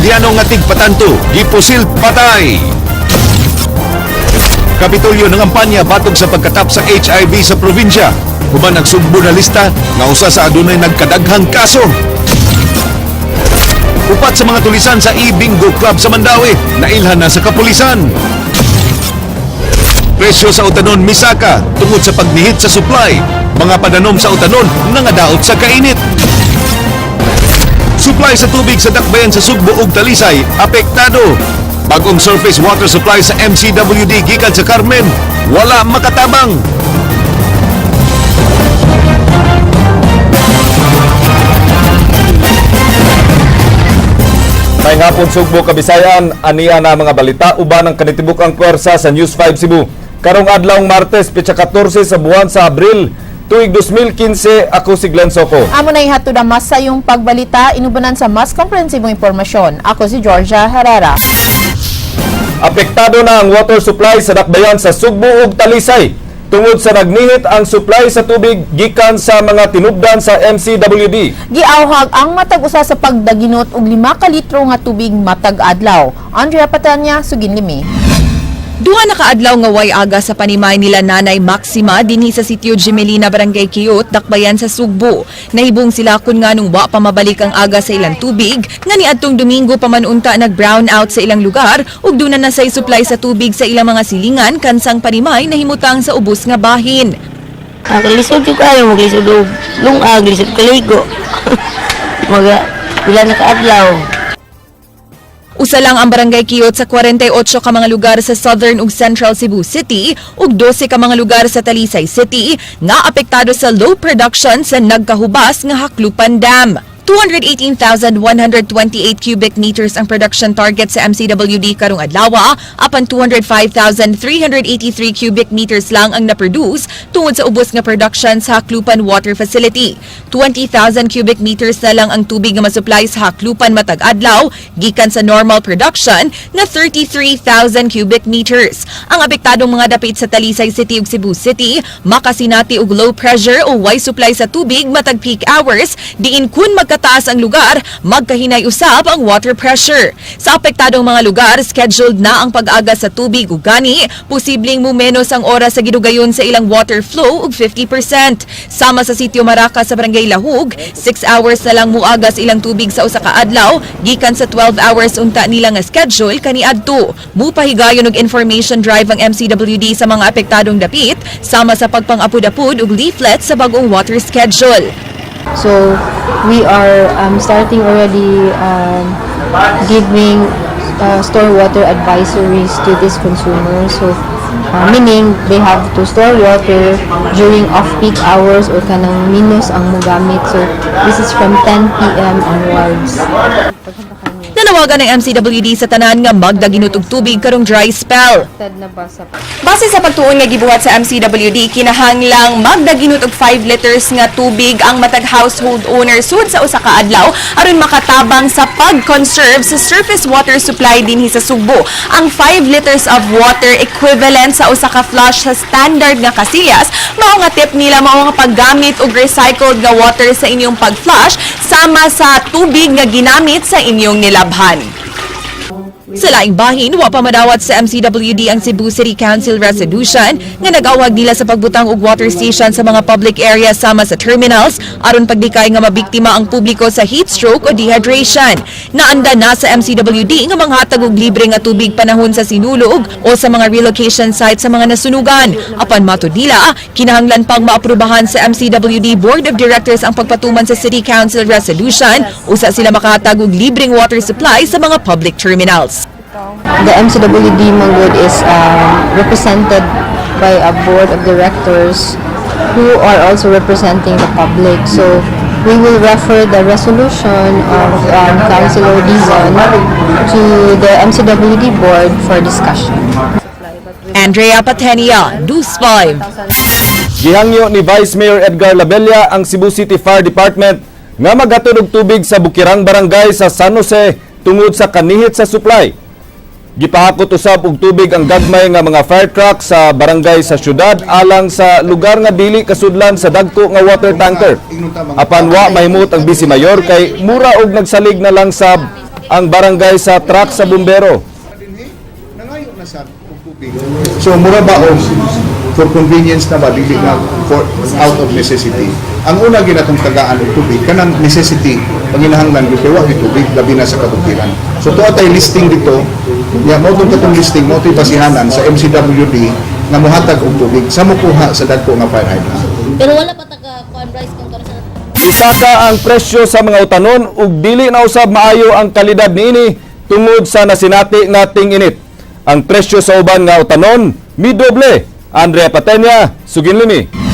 Indiano nga tigpatanto, gipusil patay. Kapitolyo nangampanya batok sa pagkatap sa HIV sa probinsya. Human ang Sugbo nalista nga usa sa adunay nagkadaghang kaso. Upat sa mga tulisan sa e-bingo club sa Mandaue, nailhan na sa kapulisan. Presyo sa utanon misaka tungod sa pagnihit sa supply. Mga padanom sa utanon nangadaot sa kainit. Supply sa tubig sa dakbayan sa Sugbo ug Talisay apektado. Bagong surface water supply sa MCWD gikan sa Carmen, wala makatabang. May hapon, Sugbo, Kabisayan, aniya na mga balita uban ang kanitibuk ang pwersa sa News 5 Cebu. Karong adlawng Martes, petsa 14 sa buwan sa Abril, tuig 2015, ako si Glenn Soco. Amo na ihatod ang mas sayong pagbalita, inubanan sa mas komprehensibong impormasyon. Ako si Georgia Herrera. Apektado na ang water supply sa dakbayan sa Sugbo ug Talisay tungod sa nagnihit ang supply sa tubig gikan sa mga tinubdan sa MCWD. Giawhag ang matag usa sa pagdaginot og 5 ka litro nga tubig matag adlaw. Andrea Patanya, sugin limi. Duha na kaadlaw nga way aga sa panimay nila Nanay Maxima dinhi sa sitio Gemelina, Barangay Kiyot, Dakbayan sa Sugbo. Nahibong sila kun nganong wa pa mabalik ang aga sa ilang tubig nga niadtong Domingo pa man unta nag-brown out sa ilang lugar ug duna na say supply sa tubig sa ilang mga silingan kansang panimay nahimutang sa ubos nga bahin. Ang lisod jud kayo, maglisod og lungag, lisod kaligo. Maga, pila na kaadlaw. Usa lang ang Barangay Kiyot sa 48 ka mga lugar sa Southern ug Central Cebu City ug 12 ka mga lugar sa Talisay City nga apektado sa low production sa nagkahubas nga Haklupan Dam. 218,128 cubic meters ang production target sa MCWD karong adlaw, apan 205,383 cubic meters lang ang na-produce tungod sa ubos nga production sa Haklupan Water Facility. 20,000 cubic meters na lang ang tubig nga masupply sa Haklupan matag adlaw gikan sa normal production nga 33,000 cubic meters. Ang apektadong mga dapit sa Talisay City ug Cebu City makasinati og low pressure o way supply sa tubig matag peak hours diin kun magkataas ang lugar, magkahinay usab ang water pressure. Sa apektadong mga lugar, scheduled na ang pag-aga sa tubig ug gani posibleng mumenos ang oras sa gidugayon sa ilang water flow og 50%. Sama sa sitio Maraca sa Barangay Lahug, 6 hours na lang muagas ilang tubig sa usa ka adlaw gikan sa 12 hours unta nila nga schedule kaniadto. Mupahigayon og information drive ang MCWD sa mga apektadong dapit sama sa pagpang-apud-apud og leaflet sa bag-ong water schedule. So we are starting already giving store water advisories to these consumers. So meaning they have to store water during off-peak hours or kanang minus ang mugamit. So this is from 10 p.m. onwards. Nanawagan ng MCWD sa tanan nga magdaginot og tubig karong dry spell. Na ba sa Base sa pagtuon nga gibuhat sa MCWD, kinahanglang magdaginot og 5 liters nga tubig ang matag household owner sud sa usa ka adlaw aron makatabang sa pag-conserve sa surface water supply dinhi sa Sugbo. Ang 5 liters of water equivalent sa usa ka flush sa standard nga kasilyas. Mao nga tip nila mao nga paggamit og recycled nga water sa inyong pag-flush sama sa tubig nga ginamit sa inyong nilabhan. Sa laing bahin, wa pa madawat sa MCWD ang Cebu City Council resolution nga nag-awag nila sa pagbutang og water station sa mga public areas sama sa terminals aron pagdikay nga mabiktima ang publiko sa heat stroke o dehydration. Naanda na sa MCWD nga manghatag og libre nga tubig panahon sa sinulog o sa mga relocation site sa mga nasunugan. Apan matud nila, kinahanglan pang maaprubahan sa MCWD Board of Directors ang pagpatuman sa City Council resolution usa sila makahatag og libreng water supply sa mga public terminals. The MCWD Manggod is represented by a board of directors who are also representing the public. So we will refer the resolution of Councilor Dizon to the MCWD board for discussion. Andrea Patenia, News 5. Gihangyo ni Vice Mayor Edgar Labella ang Cebu City Fire Department nga maghatod og tubig sa Bukirang Barangay sa San Jose tungod sa kanihit sa supply. Gipahakot usab og tubig ang gagmay nga mga fire truck sa barangay sa syudad alang sa lugar nga dili kasudlan sa dagko nga water tanker. Apan wa mahimut ang Vice Mayor kay mura og nagsalig na lang sab ang barangay sa truck sa bumbero. Nangayo na sa og tubig. So mura ba og for convenience na ba, dili na for out of necessity? Ang una ginatong tagaan og tubig kanang necessity, panginahanglan gyud kay wa gyud tubig, labi na sa kabukiran. So tuwa tay listing dito. Ya mao tong katong listing, mao to'y basihanan sa MCWD nga mohatag og tubig sa mokuha sa dagko nga fire hydrant. Pero wala pa taga kuan rice kung karon sa Isaka ang presyo sa mga utanon ug dili na usab maayo ang kalidad niini tungod sa nasinati nga ting-init. Ang presyo sa uban nga utanon midoble. Andrea Patenya, Suginlimi.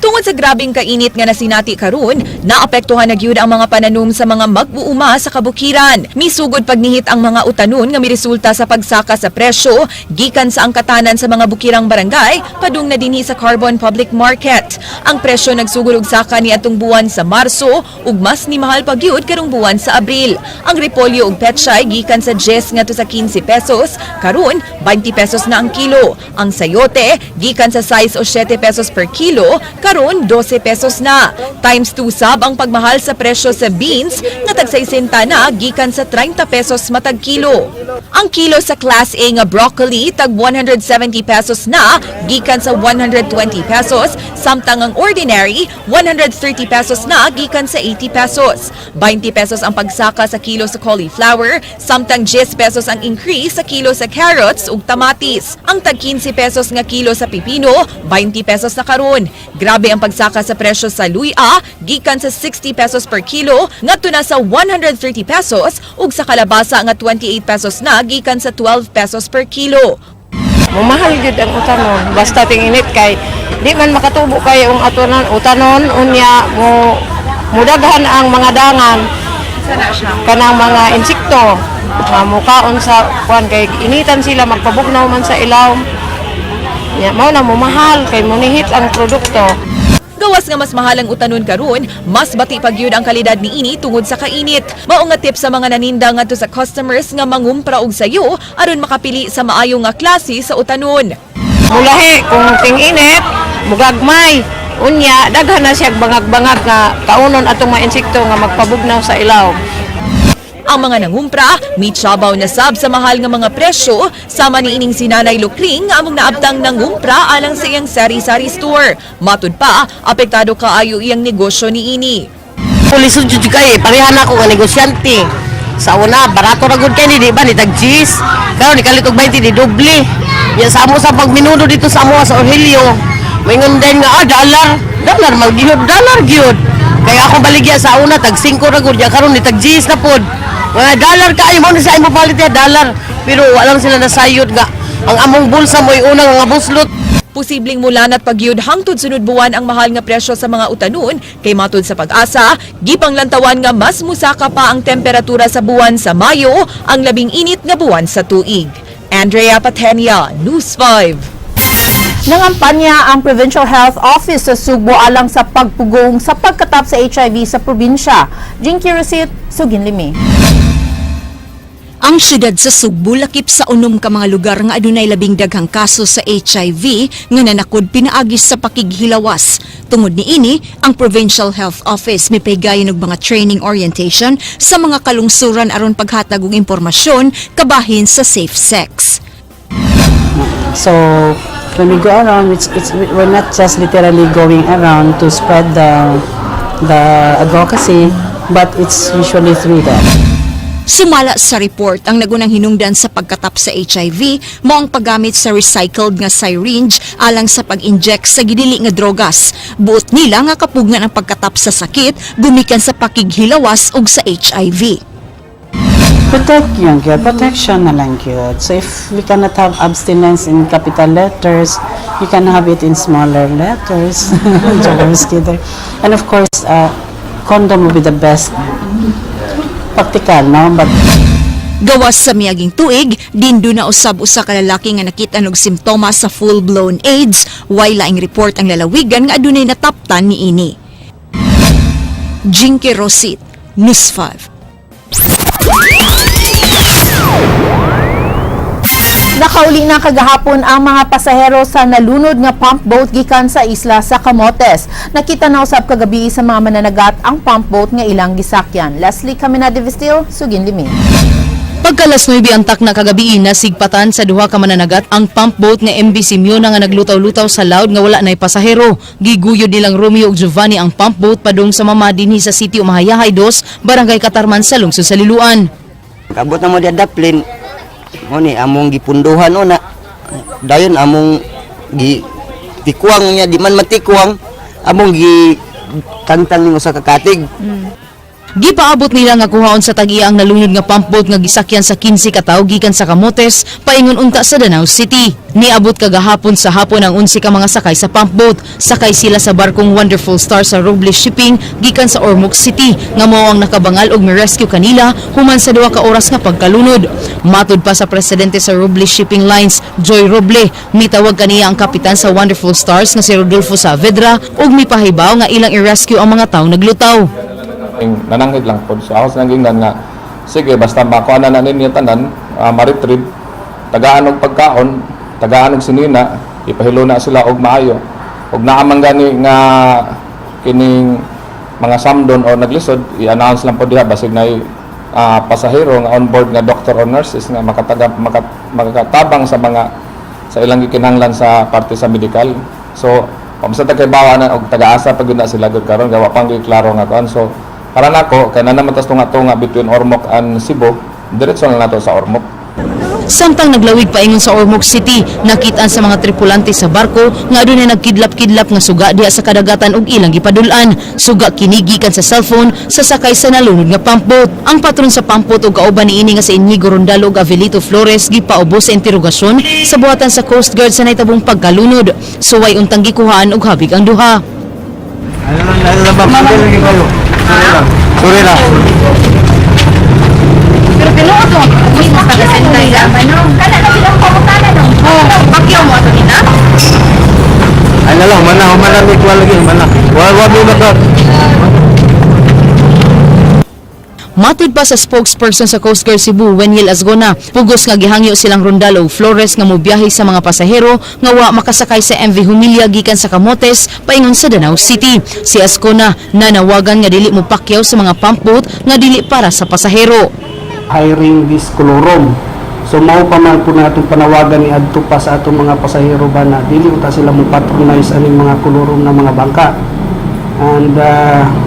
Tungod sa grabing kainit nga nasinati karon, naapektuhan na gyud ang mga pananom sa mga mag-uuma sa kabukiran. Misugod pagnihit ang mga utanon nga miresulta sa pagsaka sa presyo gikan sa angkatanan sa mga bukirang barangay padung na dinhi sa Carbon Public Market. Ang presyo nagsugod og saka niadtong buwan sa Marso ug mas ni mahal pa gyud karong buwan sa Abril. Ang repolyo ug pechay gikan sa 10 ngadto sa 15 pesos, karon 20 pesos na ang kilo. Ang sayote gikan sa 6 o 7 pesos per kilo, karon 12 pesos na. Times 2 sab ang pagmahal sa presyo sa beans nga tag 60 na gikan sa 30 pesos matag kilo. Ang kilo sa Class A nga broccoli tag 170 pesos na gikan sa 120 pesos, samtang ang ordinary 130 pesos na gikan sa 80 pesos. 20 pesos ang pagsaka sa kilo sa cauliflower, samtang 10 pesos ang increase sa kilo sa carrots ug kamatis. Ang tag 15 pesos nga kilo sa pipino, 20 pesos na karon. Grabe ang pagsaka sa presyo sa luya, gikan sa 60 pesos per kilo ngadto na sa 130 pesos ug sa kalabasa nga 28 pesos na gikan sa 12 pesos per kilo. Mumahal gyud ang utanon. Basta ting-init kay di man makatubo kay ang utanon, utanon unya mo mudaghan ang mga dangan kanang mga insekto nga mukaon sa kuan kay initan sila, magpabugnaw man sa ilawom. Nya mao na mumahal kay munihit ang produkto. Gawas nga mas mahal ang utanon karon, mas bati pa gyud ang kalidad niini tungod sa kainit. Mao nga tip sa mga naninda ngadto sa customers nga mangumpra og sayo aron makapili sa maayo nga klase sa utanon. Mulahi kung ting-init, mugagmay. Unya daghan na siya bangag-bangag nga kaunon atong mga insekto nga magpabugnaw sa ilawom. Ang mga nangumpra, michabaw na sab sa mahal nga mga presyo, sama ni ining si Nanay Lukring nga among naabtang nangumpra alang sa iyang sari-sari store. Matud pa, apektado kaayo iyang negosyo niini. Lisod jud kay pareha na ako nga negosyante. Sa una, barato ra gud kay ni, di ba, ni tag cheese. Karon ni kalit og 20, di doble. Ya sa amo sa pagminudo dito sa amo sa Orhelio. Maingon din nga dollar, dollar man gyud, dollar gyud. Kaya ako baligya sa una tag 5 ra gud, ya karon ni tag cheese na pod. Mga dollar kaayo mo na sa imo palit ya dollar. Pero wala lang sila nasayod nga ang among bulsa mo'y unang nga buslot. Posibleng mulanat pagyud hangtod sunod buwan ang mahal nga presyo sa mga utanon kay matud sa PAGASA, gipanglantawan nga mas musaka pa ang temperatura sa buwan sa Mayo, ang labing init nga buwan sa tuig. Andrea Patenia, News 5. Nangampanya ang Provincial Health Office sa Sugbo alang sa pagpugong sa pagkatap sa HIV sa probinsya. Jinky Rosit, Suginlimi. Ang syudad sa Sugbo lakip sa unom ka mga lugar nga adunay labing daghang kaso sa HIV nga nanakod pinaagi sa pakighilawas. Tungod niini, ang Provincial Health Office mipaygayon og mga training orientation sa mga kalungsuran aron paghatag og impormasyon kabahin sa safe sex. So when we go around, we're not just literally going around to spread the advocacy, but it's usually through them. Sumala sa report, ang nagunang hinungdan sa pagkatap sa HIV mao ang paggamit sa recycled nga syringe alang sa pag-inject sa gidili nga drogas. Buot nila nga kapugnan ang pagkatap sa sakit gumikan sa pakighilawas ug sa HIV. Protect yung gyud, protection na lang gyud. So if we cannot have abstinence in capital letters, you can have it in smaller letters. Just kidding. And of course, condom will be the best practical, no? But Gawas sa miaging tuig, dindo na usab usa ka lalaki nga nakita og simptomas sa full-blown AIDS, way laing report ang lalawigan nga adunay nataptan niini. Jinky Rosit, News 5. Nakauli na kagahapon ang mga pasahero sa nalunod nga pump boat gikan sa isla sa Camotes. Nakita na usab kagabi sa mga mananagat ang pump boat nga ilang gisakyan. Leslie Caminade Vestil, Sugin Limi. Pagkalas 9 antak na kagabi, nasigpatan sa duha ka mananagat ang pump boat nga MV Simiona nga naglutaw-lutaw sa loud nga wala nay pasahero. Giguyod nilang Romeo ug Giovanni ang pump boat padung sa mama dinhi sa Sitio Mahayahay 2, Barangay Katarman sa lungsod sa Liloan. Kabot na mo diya daplin. Mo ni among gipunduhan una. Dayon among gi tikuang niya di man matikuang, among gi tangtang nimo sa kakatig. Gipaabot nila nga kuhaon sa tag-iya ang nalunod nga pump boat nga gisakyan sa 15 ka tawo gikan sa Camotes paingon unta sa Danao City. Niabot kagahapon sa hapon ang 11 ka mga sakay sa pump boat. Sakay sila sa barkong Wonderful Star sa Robles Shipping gikan sa Ormoc City nga mao ang nakabangal og mi-rescue kanila human sa 2 ka oras nga pagkalunod. Matud pa sa presidente sa Robles Shipping Lines, Joy Roble, mitawag kaniya ang kapitan sa Wonderful Stars nga si Rodolfo Saavedra ug mipahibaw nga ilang i-rescue ang mga tawo naglutaw. Nananghid lang po. So ako sa nagingnan nga, sige, basta makuha na na ninyo tanan, ma-retrieve, tagaan og pagkaon, tagaan og sinina, ipahilo na sila og maayo. Og naamang gani nga kining mga samdon o naglisod, i-announce lang po diha basig na pasahero nga on board nga doctor or nurses nga makatabang sa mga sa ilang gikinahanglan sa parte sa medical. So, pamsa ta kay bawa na og taga-asa pag na sila gud karon gawa pang klaro nga kuan. So, para nako kay na naman tas tunga-tunga between Ormoc and Cebu, diretso na nato sa Ormoc. Samtang naglawig paingon sa Ormoc City, nakitaan sa mga tripulante sa barko nga adunay nagkidlap-kidlap nga suga diha sa kadagatan ug ilang gipadul-an. Suga kini gikan sa cellphone sa sakay sa nalunod nga pump boat. Ang patron sa pump boat ug kauban niini nga si Inigo Rondalo ug Avelito Flores gipaubos sa interogasyon sa buhatan sa Coast Guard sa naitabong pagkalunod. Suway untang gikuhaan og habig ang duha. Sorry lang. Pero tinuod mo, mismo ka sa no? Kana na silang pamutana no. Oh, pakyaw mo ato nina. Ay na lang, mana mana mi kuha lagi, mana. Wa wa mi maka. Matud pa sa spokesperson sa Coast Guard Cebu, Weniel Asgona, pugos nga gihangyo silang Rondalo ug Flores nga mobiyahe sa mga pasahero nga wa makasakay sa MV Humilia gikan sa Camotes paingon sa Danao City. Si Ascona nanawagan nga dili mo pakyaw sa mga pump boat nga dili para sa pasahero. Hiring this colorum. So mao pa man po na atong panawagan ni adto pa sa atong mga pasahero ba na dili unta sila mo patronize aning mga kolorum na mga bangka. And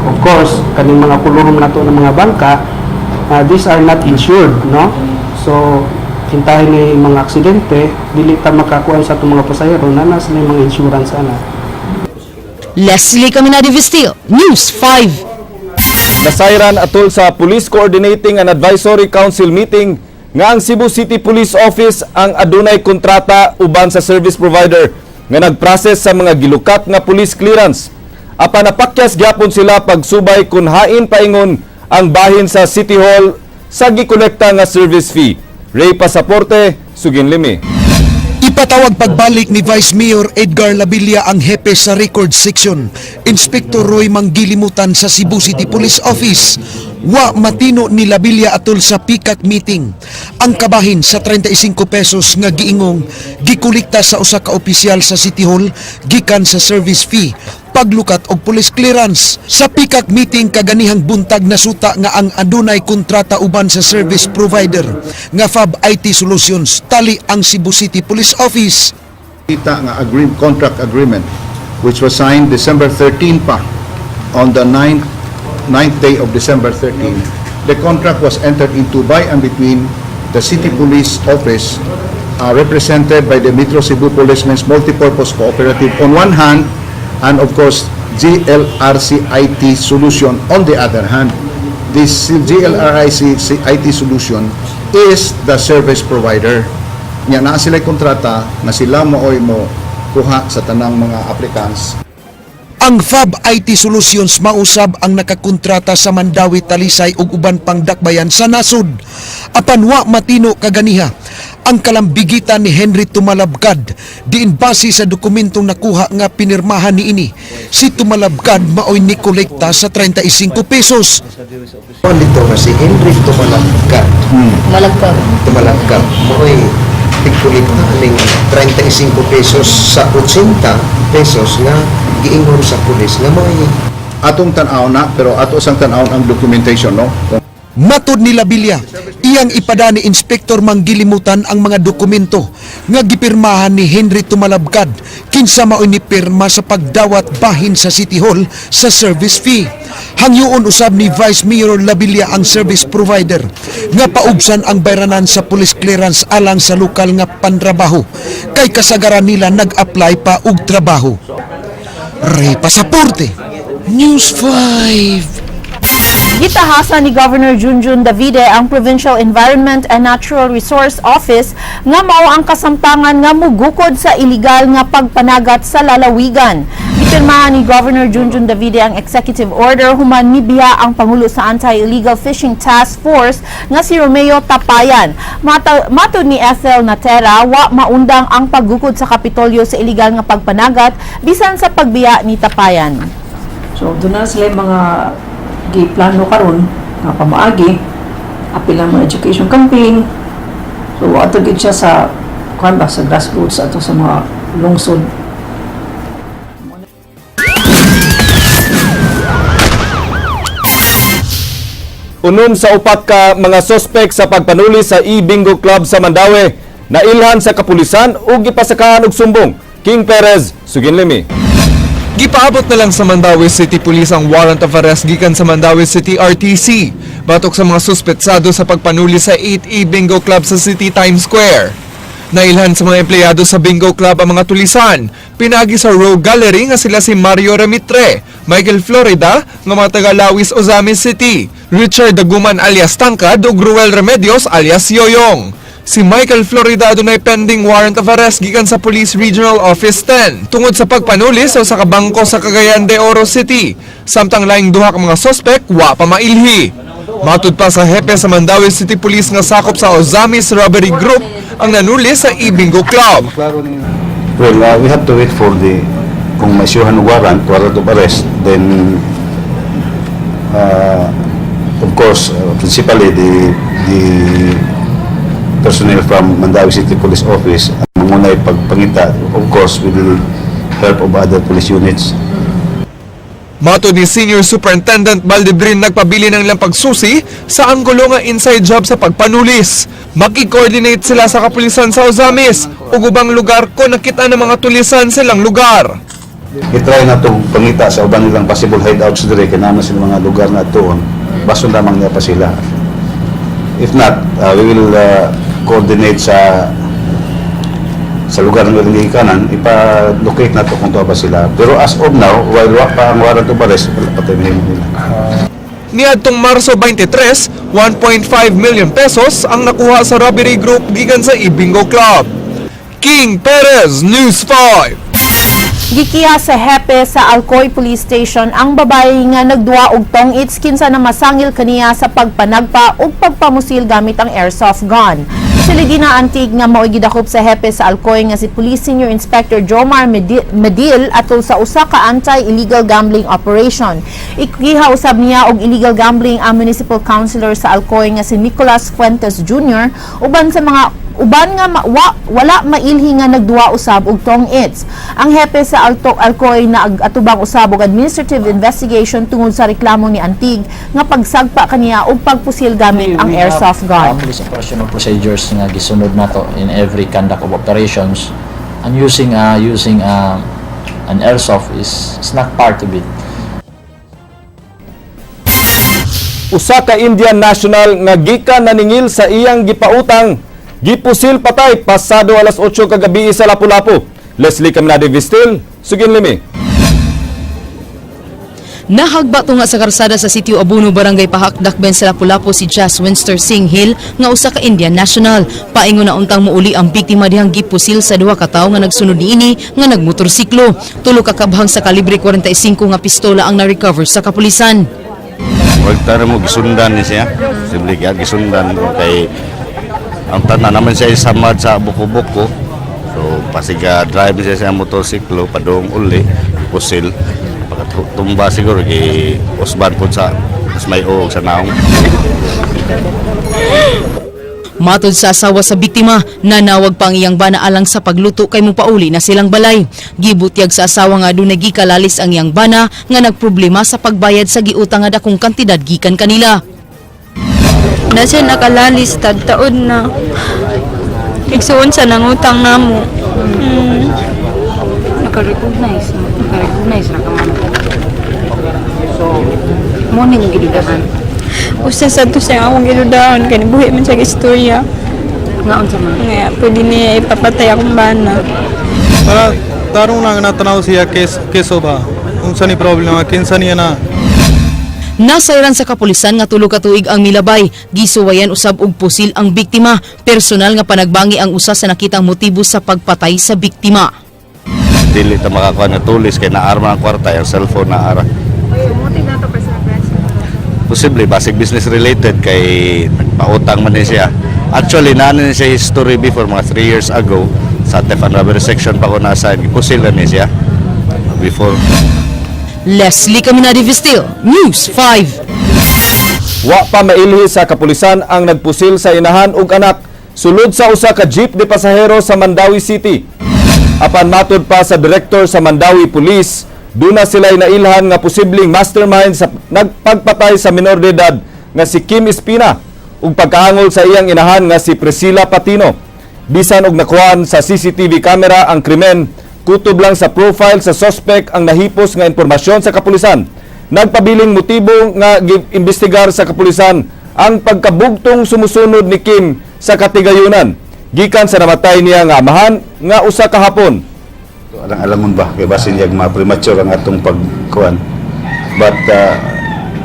of course, kaning mga kolorum nato ng mga bangka, these are not insured, no? So kintahin ni mga aksidente, dili ta makakuan sa atong mga pasahero na nasa na mga insurance ana. Leslie Caminade Vestil, News 5. Nasayran atol sa Police Coordinating and Advisory Council meeting nga ang Cebu City Police Office ang adunay kontrata uban sa service provider nga nagprocess sa mga gilukat nga police clearance. Apan napakyas gyapon sila pagsubay kun hain paingon ang bahin sa City Hall sa gikolekta nga service fee. Ray Pasaporte, Sugin Limi. Ipatawag pagbalik ni Vice Mayor Edgar Labilla ang hepe sa record section, Inspector Roy Manggilimutan sa Cebu City Police Office. Wa matino ni Labilla atol sa PICAC meeting. Ang kabahin sa 35 pesos nga giingong gikulikta sa usa ka opisyal sa City Hall gikan sa service fee paglukat og police clearance. Sa PICAC meeting kaganihang buntag, nasuta nga ang adunay kontrata uban sa service provider nga Fab IT Solutions tali ang Cebu City Police Office. Kita nga contract agreement which was signed December 13 pa, on the 9th day of December 13. The contract was entered into by and between the City Police Office, represented by the Metro Cebu Policemen's Multipurpose Cooperative on one hand and, of course, GLRC IT Solution on the other hand. This GLRIC IT Solution is the service provider. Nya naa sila kontrata na sila mooy mo kuha sa tanang mga applicants. Ang Fab IT Solutions mausab ang nakakontrata sa Mandaue, Talisay ug uban pang dakbayan sa nasod. Apan wa matino kaganiha ang kalambigitan ni Henry Tumalabkad diin base sa dokumentong nakuha nga pinirmahan niini. Si Tumalabkad maoy ni kolekta sa 35 pesos. Dito nga si Henry Tumalabkad. Malagkag. Tumalabkad. Maoy tigkulikta ning 35 pesos sa 80 pesos nga giingon sa pulis nga may Atong tan-aw na, pero ato sang tan-aw ang documentation, no? Matod ni Labilla, iyang ipada ni Inspector Manggilimutan ang mga dokumento nga gipirmahan ni Henry Tumalabkad kinsa maoy ni pirma sa pagdawat bahin sa City Hall sa service fee. Hangyoon usab ni Vice Mayor Labilla ang service provider nga paubsan ang bayranan sa police clearance alang sa lokal nga pantrabaho kay kasagaran nila nag-apply pa og trabaho. Ray Pasaporte, News 5. Gitahasa ni Governor Junjun Davide ang Provincial Environment and Natural Resource Office nga mao ang kasamtangan nga mugukod sa iligal nga pagpanagat sa lalawigan. Gipirmahan ni Governor Junjun Davide ang executive order human mibiya ang Pangulo sa Anti-Illegal Fishing Task Force nga si Romeo Tapayan. Matod ni Ethel Natera, wa maundang ang paggukod sa Kapitolyo sa iligal nga pagpanagat bisan sa pagbiya ni Tapayan. So doon na sila yung mga giplano karon nga pamaagi, apil ang mga education campaign. So ato gid siya sa kuan ba, sa grassroots ato sa mga lungsod. Unom sa upat ka mga sospek sa pagpanuli sa e-bingo club sa Mandaue nailhan sa kapulisan ug gipasakahan og sumbong. King Perez, Suginlimi. Gipaabot na lang sa Mandaue City Police ang warrant of arrest gikan sa Mandaue City RTC batok sa mga suspetsado sa pagpanuli sa 8E Bingo Club sa City Times Square. Nailhan sa mga empleyado sa Bingo Club ang mga tulisan. Pinagi sa Rogue Gallery nga sila si Mario Remitre, Michael Florida nga mga taga Lawis, Ozamiz City, Richard Daguman alias Tangkad ug Ruel Remedios alias Yoyong. Si Michael Florida adunay pending warrant of arrest gikan sa Police Regional Office 10 tungod sa pagpanuli sa usa ka bangko sa Cagayan de Oro City. Samtang laing duha ka mga sospek wa pa mailhi. Matud pa sa hepe sa Mandaue City Police nga sakop sa Ozamis Robbery Group ang nanuli sa e-Bingo Club. Well, we have to wait for the kung may isyuhan og warrant of arrest, then of course, principally the personnel from Mandaue City Police Office ang mangunay pagpangita, of course, with the help of other police units. Matod ni Senior Superintendent Baldebrin, nagpabili ng ilang pagsusi sa anggulo nga inside job sa pagpanulis. Maki-coordinate sila sa kapulisan sa Ozamis ug ubang lugar ko nakita ng mga tulisan silang lugar. I-try na itong pangita sa uban nilang possible hideouts dire kay naa sila mga lugar na atuon. Bason lamang niya pa sila. If not, we will coordinate sa lugar ng ilang gikanan, ipa-locate na to kung tuwa pa sila. Pero as of now, while wa pa ang warrant of arrest, wala pa tayo mahimo nila. Niadtong Marso 23, 1.5 million pesos ang nakuha sa robbery group gikan sa e-Bingo Club. King Perez, News 5. Gikiha sa hepe sa Alcoy Police Station ang babae nga nagduwa og tong-its kinsa na masangil kaniya sa pagpanagpa ug pagpamusil gamit ang airsoft gun. Silidina Antig nga mao'y gidakop sa hepe sa Alcoy nga si Police Senior Inspector Jomar Medil atol sa usa ka anti-illegal gambling operation. Ikiha usab niya og illegal gambling ang municipal councilor sa Alcoy nga si Nicolas Fuentes Jr. uban sa mga uban nga wala mailhi nga nagduwa usab og tong-its. Ang hepe sa Alto Alcoy na atubang usab og administrative investigation tungod sa reklamo ni Antig nga pagsagpa kaniya og pagpusil gamit ang We have, airsoft gun. Police operational procedures nga gisunod nato in every conduct of operations, and using an airsoft is not part of it. Usa ka Indian national nga gikan naningil sa iyang gipautang gipusil patay pasado alas 8 kagabi sa Lapu-Lapu. Leslie Caminade Vistil, Suginlimi. Nahagba tunga sa karsada sa Sitio Abuno, Barangay Pahak, Dakben sa Lapu-Lapu si Jas Winster Singh Hill nga usa ka Indian national. Paingon na untang muuli ang biktima dihang gipusil sa duha ka tawo nga nagsunod niini nga nagmotorsiklo. Tulo ka kabhang sa kalibre 45 nga pistola ang na-recover sa kapulisan. Wag tara mo gisundan ni siya. Simple kaya gisundan kay ang tanan naman siya samad sa buko-buko. So pasiga drive siya sa motorsiklo padung uli pusil, pagkatumba siguro gi usban pud sa mas may og sa naong. Matod sa asawa sa biktima, nanawag pa ang iyang bana alang sa pagluto kay mupauli na silang balay. Gibutyag sa asawa nga adunay gikalalis ang iyang bana nga nagproblema sa pagbayad sa giutang nga dakong kantidad gikan kanila. Na siya nakalalis tad taon na. Igsuon sa nangutang namo. Naka-recognize, naka-recognize ra ka man. So, mo ning gidudahan. Usa sa to siya akong gidudahan kay buhi man siya istorya. Nga unsa man? Nga pwede niya ipapatay akong bana. Para tarong lang natanaw siya keso ba? Unsa ni problema kinsa niya na? Nasayran sa kapulisan nga tulo ka tuig ang milabay. Gisuwayan usab og pusil ang biktima. Personal nga panagbangi ang usa sa nakitang motibo sa pagpatay sa biktima. Dili ta makakuha nga tulis kay naarma ang kwarta, ang cellphone na ara. Posible basig business related kay nagpautang man ni siya. Actually, naa ni siya history before mga 3 years ago sa theft and robbery section pa ko nasa, gipusil na ni siya before. Leslie Caminadi Vistil, News 5. Wa pa mailhi sa kapulisan ang nagpusil sa inahan ug anak sulod sa usa ka jeep de pasahero sa Mandaue City. Apan matud pa sa direktor sa Mandaue Police, duna sila'y nailhan nga posibleng mastermind sa nagpagpatay sa minor de edad nga si Kim Espina ug pagkaangol sa iyang inahan nga si Priscilla Patino. Bisan og nakuhaan sa CCTV camera ang krimen, kutob lang sa profile sa suspect ang nahipos nga impormasyon sa kapulisan. Nagpabiling motibo nga giimbestigar sa kapulisan ang pagkabugtong sumusunod ni Kim sa katigayunan gikan sa namatay niya nga amahan nga usa ka Hapon. Alang-alangon ba kay basin yag ma premature ang atong pagkuan. But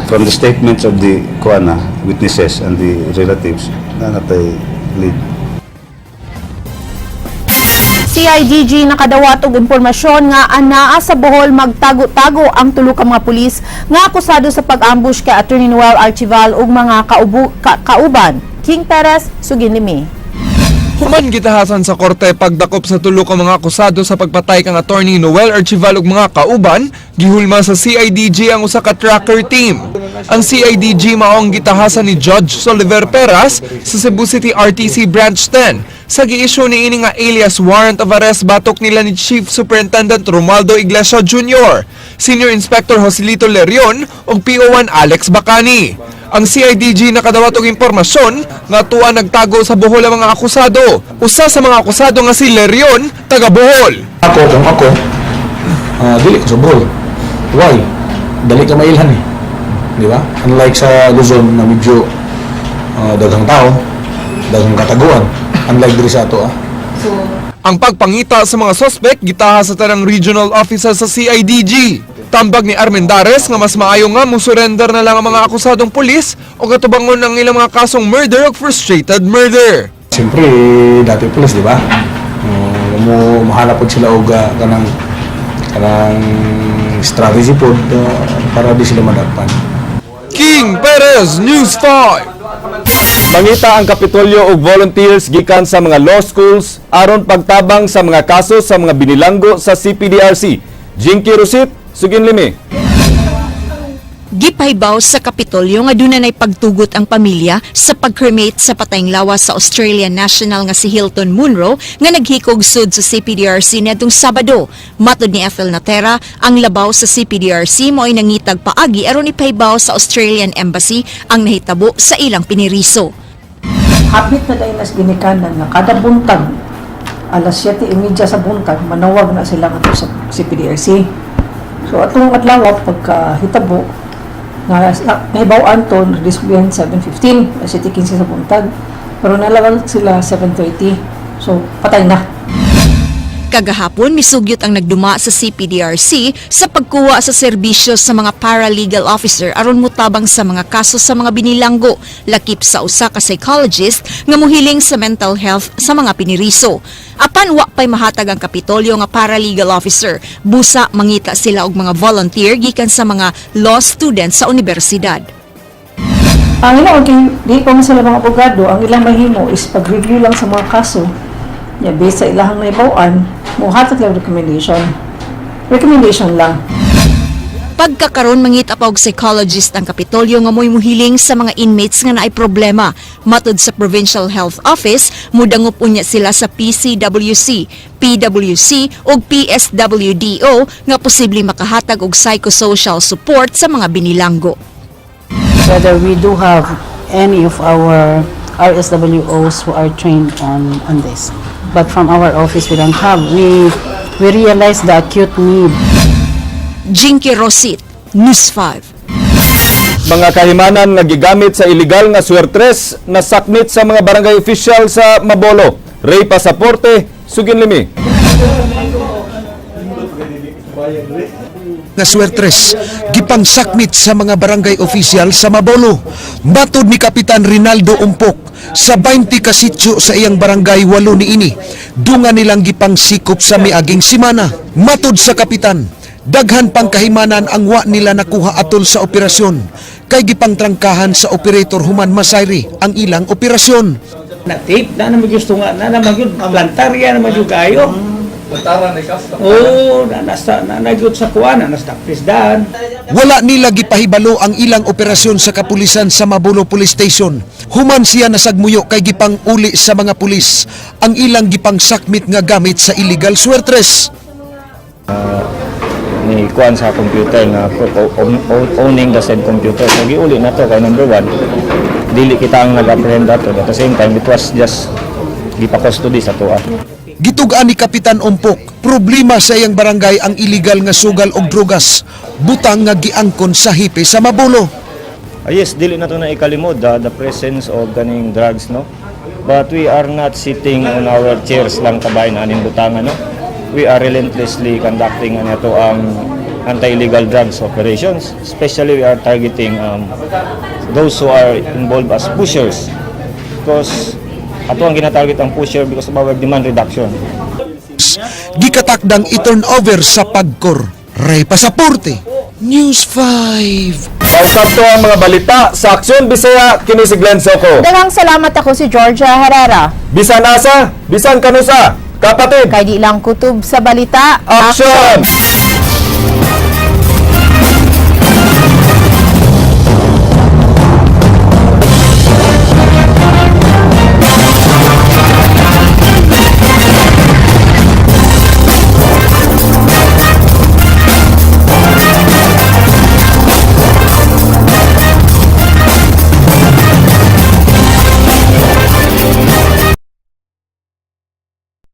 from the statements of the kuan na witnesses and the relatives na natay lead. CIDG nakadawat og impormasyon nga anaa sa Bohol magtago-tago ang tulo ka mga pulis nga akusado sa pag-ambush kay Attorney Noel Archival ug mga kauban. King Perez, Suginlimi. Human gitahasan sa korte pagdakop sa tulo ka mga akusado sa pagpatay kang Attorney Noel Archival ug mga kauban, gihulma sa CIDG ang usa ka tracker team. Ang CIDG mao ang gitahasan ni Judge Soliver Peras sa Cebu City RTC Branch 10 sa gi-issue niini nga alias warrant of arrest batok nila ni Chief Superintendent Romualdo Iglesia Jr., Senior Inspector Joselito Lerion ug PO1 Alex Bacani. Ang CIDG nakadawat og impormasyon nga tuwa nagtago sa Bohol ang mga akusado. Usa sa mga akusado nga si Lerion, taga Bohol. Ako, kung ako, dili ko sa Bohol. Why? Dali ka mailhan eh. Di ba? Unlike sa Luzon na medyo daghang tao, daghang kataguan. Unlike diri sa ato ah. Ang pagpangita sa mga sospek gitaha sa tanang regional officer sa CIDG. Tambag ni Armendares nga mas maayo nga mo surrender na lang ang mga akusadong pulis o katubangon ang ilang mga kasong murder o frustrated murder. Siyempre, dati pulis, di ba? Mo mahanap pod sila og kanang kanang strategy pod para di sila madakpan. King Perez, News 5. Mangita ang Kapitolyo og volunteers gikan sa mga law schools aron pagtabang sa mga kaso sa mga binilanggo sa CPDRC. Jinky Rosit, Suginlimi. Gipahibaw sa Kapitolyo nga duna nay pagtugot ang pamilya sa pag-cremate sa patayng lawas sa Australian national nga si Hilton Munro nga naghikog sud sa CPDRC niadtong Sabado. Matod ni Ethel Natera, ang labaw sa CPDRC mo'y nangitag paagi aron ipahibaw sa Australian Embassy ang nahitabo sa ilang piniriso. Habit na dahil nas ginikanan nga kada buntag alas 7:30 sa buntag manawag na sila ngadto sa CPDRC. So atong adlaw pagka hitabo nga nahibaw-an to discipline 7:15, alas 7:15 sa buntag. Pero nalawag sila 7:30. So patay na. Kagahapon, misugyot ang nagduma sa CPDRC sa pagkuha sa serbisyo sa mga paralegal officer aron mutabang sa mga kaso sa mga binilanggo, lakip sa usa ka psychologist nga muhiling sa mental health sa mga piniriso. Apan wa pay mahatag ang Kapitolyo nga paralegal officer, busa mangita sila og mga volunteer gikan sa mga law students sa unibersidad. Ang ilang kay di pa man sila mga abogado, ang ilang mahimo is pag-review lang sa mga kaso. Ya based sa ilahang nahibaw-an, mohatag lang recommendation. Recommendation lang. Pagkakaron, mangita pa og psychologist ang Kapitolyo nga mo'y muhiling sa mga inmates nga naay problema. Matud sa Provincial Health Office, mudangop unya sila sa PCWC, PWC ug PSWDO nga posibleng makahatag og psychosocial support sa mga binilanggo. Whether we do have any of our RSWOs who are trained on this. But from our office, we don't have. We realize the acute need. Jinky Rosit, News 5. Mga kahimanan nga gigamit sa illegal nga swertres nasakmit sa mga barangay official sa Mabolo. Ray Pasaporte, Sugin Limi. Nga swertres gipangsakmit sa mga barangay official sa Mabolo. Matod ni Kapitan Rinaldo Umpok, sa 20 ka sitio sa iyang barangay, 8 niini dunga nilang gipangsikop sa miaging simana. Matod sa kapitan, daghan pang kahimanan ang wa nila nakuha atol sa operasyon kay gipangtrangkahan sa operator human masayri ang ilang operasyon. Na tape na naman gusto nga na naman yun plantarya naman yung kayo. Plantara ni kas. Oo, na nasa na na gyud sa kuan na nasa prisdan. Wala nila gipahibalo ang ilang operasyon sa kapulisan sa Mabolo Police Station. Human siya nasagmuyo kay gipang uli sa mga pulis ang ilang gipangsakmit nga gamit sa illegal swertres. Ni kuan sa computer nga proof of owning the said computer. So giuli na to kay number one, dili kita ang nag-apprehend ato. At the same time, it was just gipa-custody sa tuwa. Gitug-an ni Kapitan Umpok, problema sa iyang barangay ang illegal nga sugal og drugas, butang nga giangkon sa hepe sa Mabolo. Ah, yes, dili na to na ikalimod the presence of kaning drugs, no. But we are not sitting on our chairs lang kabay na aning butangan, no. We are relentlessly conducting ano to ang anti-illegal drugs operations. Especially we are targeting those who are involved as pushers. Because ato ang ginatarget ang pusher because of our demand reduction. Gikatakdang i-turn over sa PAGCOR. Ray Pasaporte, News 5. Pausab to ang mga balita sa Aksyon Bisaya, kini si Glenn Soco. Daghang salamat, ako si Georgia Herrera. Bisan asa, bisan kanusa, kapatid. Kay di lang kutob sa balita. Action!